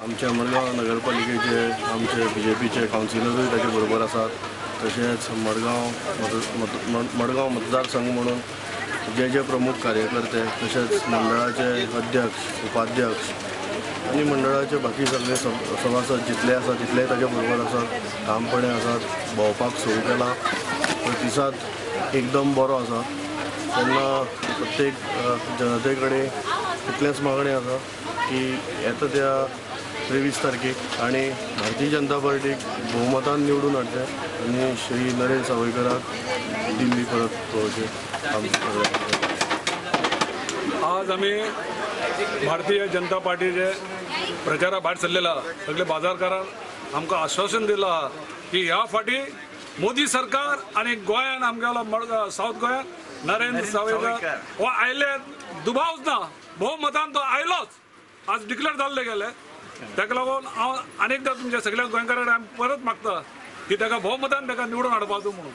आमच्या मडगांव नगरपालिकेचे आमचे बीजेपीचे कावन्सिलरूय ताचे बरोबर आसात. तशेंच मडगांव मतदारसंघ म्हणून जे जे प्रमुख कार्यकर्ते तशेंच मंडळाचे अध्यक्ष, उपाध्यक्ष आनी मंडळाचे बाकी सगळे सभासद जितले आसा तितले ताचे बरोबर आसात. ठामपणे आसात, भोंवपाक सुरू केलां. प्रतिसाद एकदम बरो आसा. तेन्ना प्रत्येक जनते कडेन तितलेंच मागणें आसा की येता त्या 23 तारखेक आनी भारतीय जनता पार्टीक भोवमतान निवडून हाडचें आनी श्री नरेंद्र सावयकराक दिल्ली परत पळोवचें. आज आमी भारतीय जनता पार्टीचे प्रचारा भायर सरलेला सगळे बाजारकारांक आमकां आश्वासन दिलां आहा की ह्या फाटी मोदी सरकार आनी गोंयान आमगेलो मडगांव सावथ गोंयान नरेंद्र सावयकर हो आयले दुबावच ना, भोवमतान तो आयलोच, आज डिक्लेअर जाल्ले गेले. ताका लागून हांव आनी एकदां तुमच्या सगळ्या गोंयकारां परत मागता की ताका भोवमतान ताका निवडून हाडपाचो म्हणून.